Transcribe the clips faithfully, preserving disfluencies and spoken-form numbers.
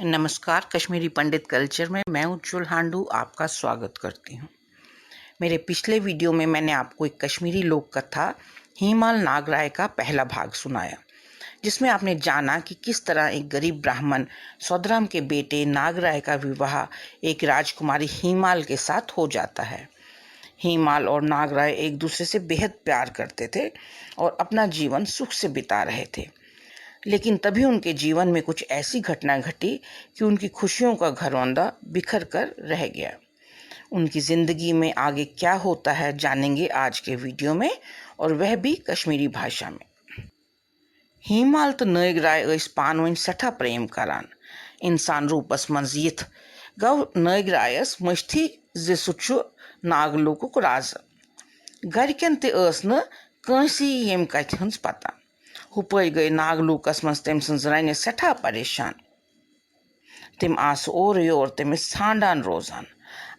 नमस्कार, कश्मीरी पंडित कल्चर में मैं उज्जवल हांडू आपका स्वागत करती हूँ। मेरे पिछले वीडियो में मैंने आपको एक कश्मीरी लोक कथा हीमाल नागराय का पहला भाग सुनाया, जिसमें आपने जाना कि किस तरह एक गरीब ब्राह्मण सौदराम के बेटे नागराय का विवाह एक राजकुमारी हीमाल के साथ हो जाता है। हीमाल और नागराय एक दूसरे से बेहद प्यार करते थे और अपना जीवन सुख से बिता रहे थे। लेकिन तभी उनके जीवन में कुछ ऐसी घटना घटी कि उनकी खुशियों का घरौंदा बिखर कर रह गया। उनकी जिंदगी में आगे क्या होता है, जानेंगे आज के वीडियो में, और वह भी कश्मीरी भाषा में। हीमाल तो नैगराय ٲسۍ پانہٕ ؤنۍ سٮ۪ٹھاہ پرٛیم کران۔ انسان روٗپس منٛز یِتھ گوٚو نٲگۍ رایس مٔشتھٕے زِ سُہ چھُ ناگلوکُک رازٕ۔ گرِکٮ۪ن تہِ ٲس نہٕ کٲنٛسی ییٚمہِ کتھِ ہٕنٛز پتہ۔ ہُپٲرۍ گٔے ناگلوکس منٛز تٔمۍ سٕنٛز رنہِ سٮ۪ٹھاہ پریشان۔ تِم آسہٕ اورٕ یور تٔمِس ژھانٛڈان روزان۔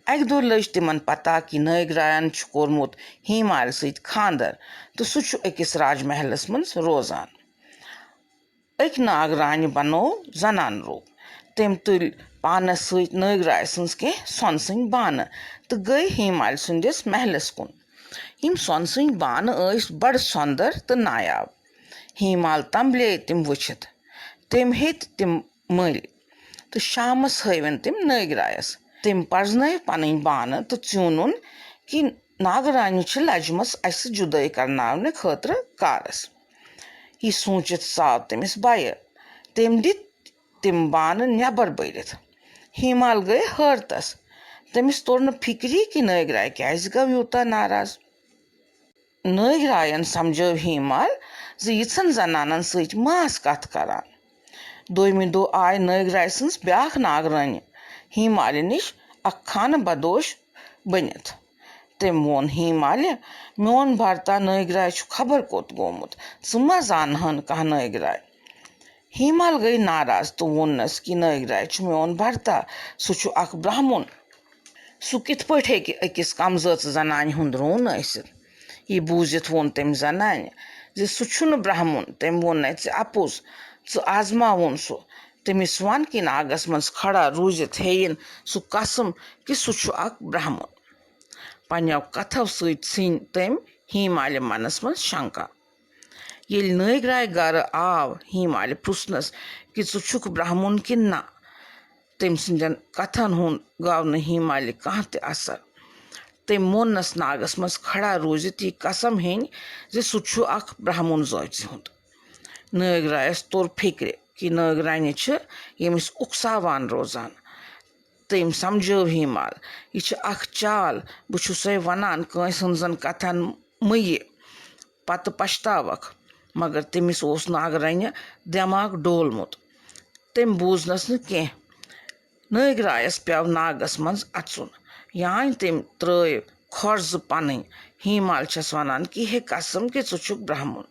اکہِ دۄہ لٔج تِمن پتہ کہِ نٲگۍ راین چھُ کوٚرمُت ہیمالہِ سۭتۍ خانٛدر تہٕ سُہ چھُ أکِس راج محلس منٛز روزان۔ أکۍ ناگرانہِ بنوو زنان روٗپ۔ تٔمۍ تُلۍ پانس سۭتۍ نٲگۍ راے سٕنٛز کینٛہہ سۄنہٕ سٕنٛدۍ بانہٕ تہٕ گٔے ہیمالہِ سٕنٛدِس محلس کُن۔ یِم سۄنہٕ سٕنٛدۍ بانہٕ ٲسۍ بڑٕ سۄندر تہٕ نایاب۔ ہیمال تمبلے تِم وٕچھِتھ۔ تٔمۍ ہیٚتۍ تِم مٔلۍ تہٕ شامس ہٲوِن تِم نٲگۍ رایس۔ تٔمۍ پرزنٲوۍ پنٕنۍ بانہٕ تہٕ ژیوٗنُن کہِ ناگرانہِ چھِ لجمژ اسہِ جُدٲے کرناونہٕ خٲطرٕ کارس۔ یہِ سوٗنٛچِتھ ژاو تٔمِس بَیہِ۔ تٔمۍ دِتۍ تِم بانہٕ نٮ۪بر بٔرِتھ۔ ہیمال گٔے حٲرتس۔ تٔمِس توٚر نہٕ فِکری کہِ نٲگۍ راے کیازِ گوٚو یوٗتاہ ناراض۔ نٲگۍ راین سمجھٲو ہیمال زِ یِژھن زنانن سۭتۍ مہ آس کتھ کران۔ دوٚیمہِ دۄہ آے نٲگۍ راے سٕنٛز بیاکھ ناگرٲنہِ ہیمالہِ نِش اکھ خانہٕ بدوش بٔنِتھ۔ تٔمۍ ووٚن ہیمالہِ، "میون بھرتا نٲگۍ راے چھُ خبر کوٚت گوٚمُت، ژٕ ما زانہٕ ہن کانٛہہ نٲگۍ راے؟" ہیمال گٔے ناراض تہٕ ووٚننس کہِ نٲگۍ راے چھُ میون بھرتا، سُہ چھُ اکھ برہمُن۔ سُہ کِتھ پٲٹھۍ ہیٚکہِ أکِس کمزٲژ زنانہِ ہُنٛد روٗن ٲسِتھ؟ یہِ بوٗزِتھ ووٚن تٔمۍ زنانہِ زِ سُہ چھُنہٕ برہمُن۔ تٔمۍ ووٚن، "نَے ژےٚ اپُز، ژٕ آزماوُن سُہ۔ تٔمِس وَن کہِ ناگس منٛز کھڑا روٗزِتھ ہیٚیِن سُہ قسم کہِ سُہ چھُ اکھ برہمُن۔" پننیو کتھو سۭتۍ ژھٕنۍ تٔمۍ ہیمالہِ منس منٛز شنکا۔ ییٚلہِ نٲگۍ راے گرٕ آو، ہیمالہِ پرُژھنس کہِ ژٕ چھُکھ برہمُن کِنہٕ نہ؟ تٔمۍ سٕنٛدٮ۪ن کتھن ہُنٛد گوٚو نہٕ ہیمالہِ کانٛہہ تہِ اثر۔ تٔمۍ موننس ناگس منٛز کھڑا روٗزِتھ یہِ قسم ہیٚنۍ زِ سُہ چھُ اکھ برہمُن زٲژِ ہُنٛد۔ نٲگۍ رایس توٚر فِکرِ کہِ نٲگۍ رانہِ چھِ ییٚمِس اُکساوان روزان۔ تٔمۍ سمجھٲو ہیمال، یہِ چھِ اکھ چال، بہٕ چھُسے ونان، کٲنٛسہِ ہٕنٛزن کتھن مہٕ یہِ، پتہٕ پشتاوکھ۔ مگر تٔمِس اوس ناگرانہِ دٮ۪ماغ ڈولمُت۔ تٔمۍ بوٗزنس نہٕ کینٛہہ۔ نٲگۍ رایس پیوٚو ناگس منٛز اژُن۔ یانۍ تٔمۍ ترٲو کھۄر زٕ پنٕنۍ۔ ہیمال چھس ونان کہِ ہے قسم کہِ ژٕ چھُکھ برہمُن۔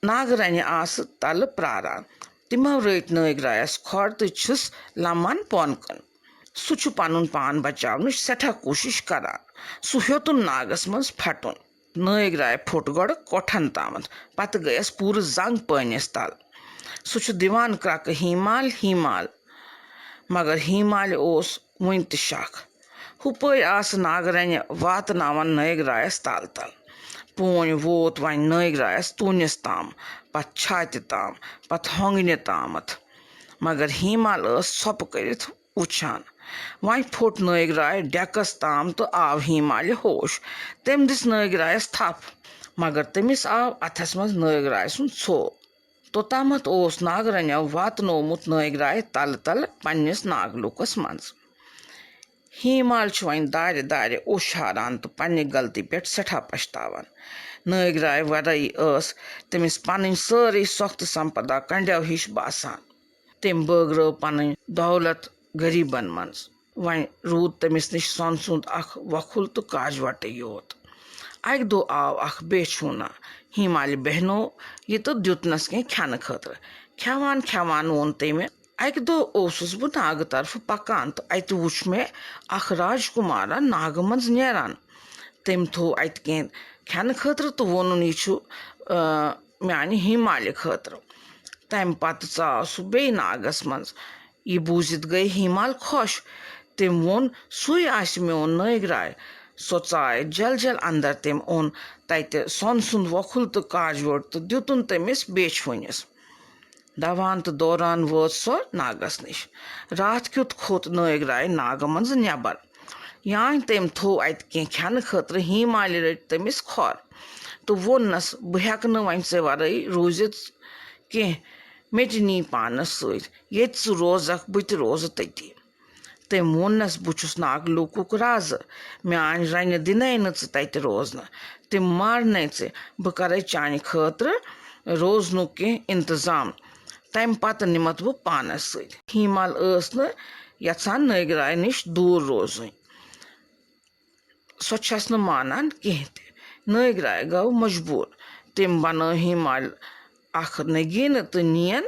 ناگرانہِ آسہٕ تلہٕ پراران۔ تِمو رٔٹۍ نٲگۍ رایس کھۄر تہٕ چھِس لمان بۄن کُن۔ سُہ چھُ پنُن پان بچاونٕچ سٮ۪ٹھاہ کوٗشش کران۔ سُہ ہیوٚتُن ناگس منٛز پھٹُن۔ نٲگۍ راے پھوٚٹ گۄڈٕ کۄٹھن تامتھ، پتہٕ گٔیس پوٗرٕ زنگ پٲنِس تل۔ سُہ چھُ دِوان کرٛکہٕ، "ہیمال، ہیمال۔" مگر ہیمالہِ اوس وُنہِ تہِ شک۔ ہُپٲرۍ آسہٕ ناگرنہِ واتناوان نٲگۍ رایس تل تل۔ پونۍ ووت وۄنۍ نٲگۍ رایس توٗنِس تام، پتہٕ چھاتہِ تام، پتہٕ ہۄنگنہِ تامتھ۔ مگر ہیمال ٲس ژھۄپہٕ کٔرِتھ وٕچھان۔ وۄنۍ پھوٚٹ نٲگۍ راے ڈٮ۪کس تام تہٕ آو ہیمالہِ ہوش۔ تٔمۍ دِژ نٲگۍ رایس تھپھ، مگر تٔمِس آو اتھس منٛز نٲگۍ راے سُنٛد ژھوٚو۔ توٚتامتھ اوس ناگرنیو واتنوومُت نٲگۍ راے تلہٕ تلہٕ پننِس ناگلوکس منٛز۔ ہیمال چھُ وۄنۍ دارِ دارِ اوٚش ہاران تہٕ پننہِ غلطی پٮ۪ٹھ سٮ۪ٹھاہ پچھتاوان۔ نٲگۍ راے ورٲے ٲس تٔمِس پنٕنۍ سٲرٕے سۄختہٕ سمپدا کنڈیو ہِش باسان۔ تٔمۍ بٲگرٲو پنٕنۍ دولت غریبن منٛز۔ وۄنۍ روٗد تٔمِس نِش سۄنہٕ سُنٛد اکھ وۄکھُل تہٕ کاجوٹٕے یوت۔ اکہِ دۄہ آو اکھ بیچھونا۔ ہیمالہِ بیہنو یہِ تہٕ دیُتنس کینٛہہ کھٮ۪نہٕ خٲطرٕ۔ کھٮ۪وان کھٮ۪وان ووٚن تٔمۍ، "اکہِ دۄہ اوسُس بہٕ ناگہٕ طرفہٕ پکان تہٕ اتہِ وُچھ مےٚ اکھ راجکمارا ناگہٕ منٛز نیران۔ تٔمۍ تھوو اتہِ کینٛہہ کھٮ۪نہٕ خٲطرٕ تہٕ ووٚنُن، یہِ چھُ، آ، میانہِ ہیمالہِ خٲطرٕ۔" تمہِ پتہٕ ژاو سُہ بیٚیہِ ناگس منٛز۔ یہِ بوٗزِتھ گٔے ہیمال خۄش۔ تٔمۍ ووٚن، "سُے آسہِ میون نٲگراے۔" سۄ ژایہِ جل جل اندر۔ تٔمۍ اوٚن تتہِ سۄنہٕ سُنٛد وۄکھُل تہٕ کاجوڑ تہٕ دیُتُن تٔمِس بیچھوٕنِس۔ دوان تہٕ دوران وٲژ سۄ ناگس نِش۔ راتھ کیُتھ کھوٚت نٲگراے ناگہٕ منٛزٕ نٮ۪بر۔ یانۍ تٔمۍ تھوو اتہِ کینٛہہ کھٮ۪نہٕ خٲطرٕ۔ ہیمالہِ رٔٹۍ تٔمِس کھۄر تہٕ ووٚننس، "بہٕ ہٮ۪کہٕ نہٕ وۄنۍ ژےٚ ورٲے روٗزِتھ کینٛہہ۔ مےٚ تہِ نی پانس سۭتۍ۔ ییٚتہِ ژٕ روزکھ، بہٕ تہِ روزٕ تٔتی۔" تٔمۍ ووٚننس، "بہٕ چھُس ناگہٕ لوٗکُک رازٕ۔ میٲنۍ رنہِ دِنے نہٕ ژٕ تتہِ روزنہٕ۔ تِم مارنے ژٕ۔ بہٕ کرے چانہِ خٲطرٕ روزنُک کینٛہہ انتظام۔ تمہِ پتہٕ نِمتھ بہٕ پانس سۭتۍ۔" ہیمال ٲس نہٕ یژھان نٲگراے نِش دوٗر روزٕنۍ۔ سۄ چھَس نہٕ مانان کینٛہہ تہِ۔ نٲگراے گوٚو مجبوٗر۔ تٔمۍ بنٲو ہیمال اکھ نگیٖنہٕ تہٕ نِیَن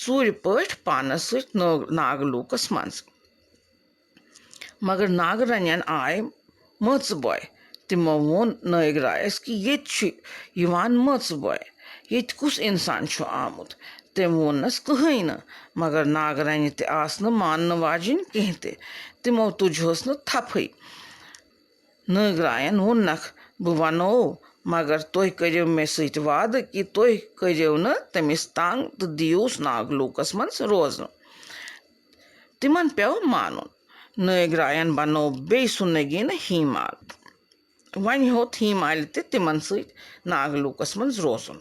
ژوٗرِ پٲٹھۍ پانس سۭتۍ نٲگ-، ناگہٕ لوٗکس منٛز۔ مگر ناگہٕ رنٮ۪ن آے مٲژٕ بوے۔ تِمو ووٚن نٲگرایس کہِ ییٚتہِ چھُ یِوان مٲژٕ بوے، ییٚتہِ کُس انسان چھُ آمُت؟ تٔمۍ ووٚننس کٕہٕنۍ نہٕ، مگر ناگہٕ رنہِ تہِ آس نہٕ ماننہٕ واجِنۍ کینٛہہ تہِ۔ تِمو تُجہس نہٕ تھپھٕے۔ نٲگراین ووٚننکھ، "بہٕ ونو، مگر تُہۍ کٔرِو مےٚ سۭتۍ وعدٕ کہِ تُہۍ کٔرِو نہٕ تٔمِس تنگ تہٕ دِیوس ناگہٕ لوٗکس منٛز روزنہٕ۔" تِمن پیوٚو مانُن۔ نٲگراین بنوو بیٚیہِ سُہ نگیٖنہٕ ہیمال۔ وۄنۍ ہیوٚت ہیمالہِ تہِ تِمن سۭتۍ ناگہٕ لوٗکس منٛز روزُن۔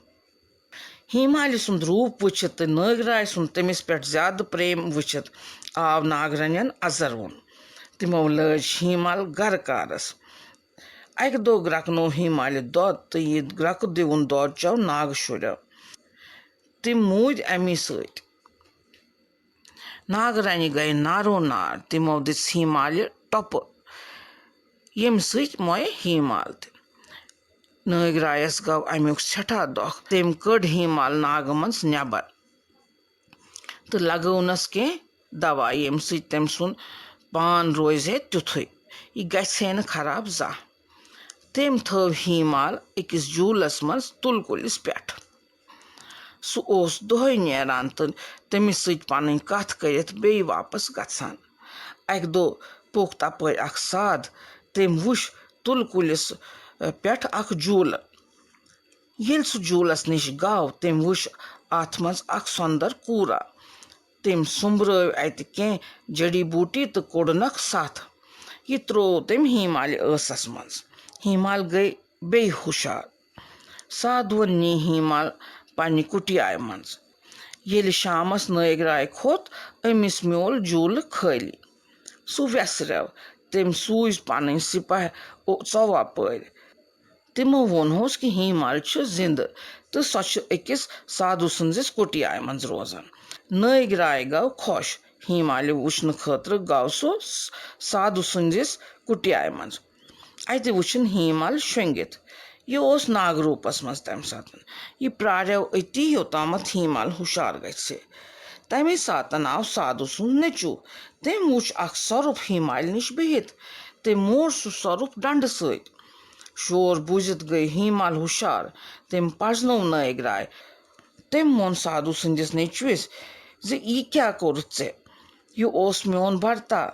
ہیمالہِ سُنٛد روٗپ وٕچھِتھ تہٕ نٲگراے سُنٛد تٔمِس پٮ۪ٹھ زیادٕ پریم وٕچھِتھ آو ناگرنٮ۪ن ازر وُن۔ تِمو لٲج ہیمال گرٕ کارس۔ اکہِ دۄہ گرکنوو ہیمالہِ دۄد تہٕ یہِ گرکہٕ دِوُن دۄد چوٚو ناگہٕ شُرٮ۪و۔ تِم موٗدۍ اَمی سۭتۍ۔ ناگہٕ رنہِ گٔے نارو نار۔ تِمو دِژ ہیمالہِ ٹۄپہٕ، ییٚمہِ سۭتۍ مۄیہِ ہیمال تہِ۔ نٲگۍ رایس گوٚو اَمیُک سٮ۪ٹھاہ دۄکھ۔ تٔمۍ کٔڈ ہیمال ناگہٕ منٛز نٮ۪بر تہٕ لگٲونس کینٛہہ دوا، ییٚمہِ سۭتۍ تٔمۍ سُنٛد پان روزِ ہے تیُتھُے، یہِ گژھِ ہے نہٕ خراب زانٛہہ۔ تٔمۍ تھٲو ہیمال أکِس جوٗلس منٛز تُلہٕ کُلِس پٮ۪ٹھ۔ سُہ اوس دۄہے نیران تہٕ تٔمِس سۭتۍ پنٕنۍ کتھ کٔرِتھ بیٚیہِ واپس گژھان۔ اکہِ دۄہ پوٚک تپٲرۍ اکھ ساد۔ تٔمۍ وُچھ تُلہٕ کُلِس، ٲ، پٮ۪ٹھ اکھ جوٗلہٕ۔ ییٚلہِ سُہ جوٗلس نِش گوٚو، تٔمۍ وُچھ اتھ منٛز اکھ سۄندر کوٗرا۔ تٔمۍ سوٚمبرٲو اتہِ کینٛہہ جڑی بوٗٹی تہٕ کوٚڑنکھ ستھ۔ یہِ تروو تٔمۍ ہیمالہِ ٲسس منٛز۔ ہیمال گٔے بیٚیہِ ہُشار۔ سادوَن نی ہیمال پننہِ کُٹیایہِ منٛز۔ ییٚلہِ شامس نٲگۍ راے کھوٚت، أمِس میوٗل جوٗلہٕ خٲلی۔ سُہ وٮ۪سریو۔ تٔمۍ سوٗزۍ پنٕنۍ سِپاہۍ او-، ژۄواہ پٲرۍ۔ تِمو ووٚنہوس کہِ ہیمال چھُ زِندٕ تہٕ سۄ چھِ أکِس سادھو سٕنٛزِس کُٹیایہِ منٛز روزان۔ نٲگۍ راے گوٚو خۄش۔ ہیمالہِ وٕچھنہٕ خٲطرٕ گوٚو سُہ سادھو سٕنٛزِس کُٹیایہِ منٛز۔ اتہِ وُچھُن ہیمال شۄنگِتھ۔ یہِ اوس ناگہٕ روٗپس منٛز تمہِ ساتہٕ۔ یہِ پرٛاریو أتی یوٚتامتھ ہیمال ہُشار گژھِ۔ تمے ساتن آو سادھو سُنٛد نیٚچو۔ تٔمۍ وُچھ اکھ سۄرُپھ ہیمالہِ نِش بِہِتھ۔ تٔمۍ موڑ سُہ سۄرُپھ ڈنڈٕ سۭتۍ۔ شور بوٗزِتھ گٔے ہیمال ہُشار۔ تٔمۍ پرزنوو نٲگۍ راے۔ تٔمۍ ووٚن سادھو سٕنٛدِس نیٚچوِس زِ، "یہِ کیٛاہ کوٚرُتھ ژےٚ؟ یہِ اوس میون برتا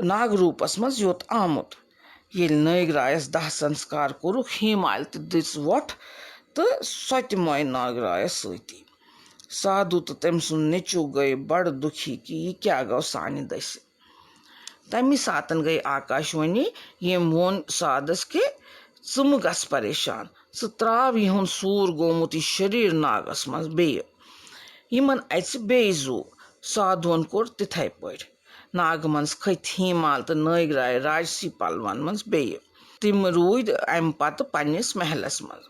ناگہٕ روٗپس منٛز یوٚت آمُت۔" ییٚلہِ نٲگۍ رایس داہ سنسکار کوٚرُکھ، ہیمالہِ تہِ دِژ وۄٹھ تہٕ سۄ تہِ مۄیہِ نٲگۍ رایس سۭتی۔ سادھو تہٕ تٔمۍ سُنٛد نیٚچو گٔے بڑٕ دُکھی کہِ یہِ کیٛاہ گوٚو سانہِ دٔسۍ۔ تَمی ساتَن گٔے آکاشوانی، ییٚمۍ ووٚن سادَس کہِ، "ژٕ مہٕ گژھ پریشان، ژٕ ترٛاو یِہُنٛد سوٗر گوٚمُت یہِ شریٖر ناگَس منٛز بیٚیہِ۔ یِمَن اَژِ بیٚیہِ زُو۔" سادھوَن کوٚر تِتھَے پٲٹھۍ۔ ناگہٕ منٛز کھٔتۍ ہیمال تہٕ نٲگۍ راے راجسی پلون منٛز بیٚیہِ۔ تِم روٗدۍ اَمہِ پتہٕ پننِس محلس منٛز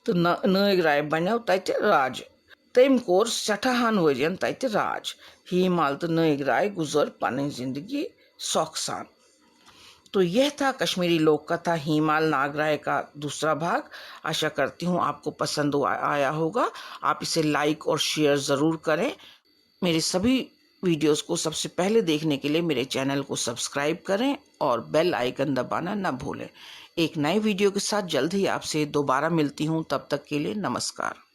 تہٕ نٲ-، نٲگۍ راے بنیو تتہِ راجہِ۔ تٔمۍ کوٚر سٮ۪ٹھاہن ؤرین تتہِ راج۔ ہیمال تہٕ نٲگۍ راے گُزٲر پنٕنۍ زندگی سۄکھ سان۔ تو یہ تھا کشمیری لوک کتھا ہیمال ناگ رائے کا دوسرا بھاگ۔ آشا کرتی ہوں آپ کو پسند ہوا، آیا ہوگا۔ آپ اسے لائک اور شیئر ضرور کریں۔ میرے سبھی ویڈیوز کو سب سے پہلے دیکھنے کے لیے میرے چینل کو سبسکرائب کریں اور بیل آئیکن دبانا نہ بھولیں۔ ایک نئے ویڈیو کے ساتھ جلد ہی آپ سے دوبارہ ملتی ہوں، تب تک کے لیے نمسکار۔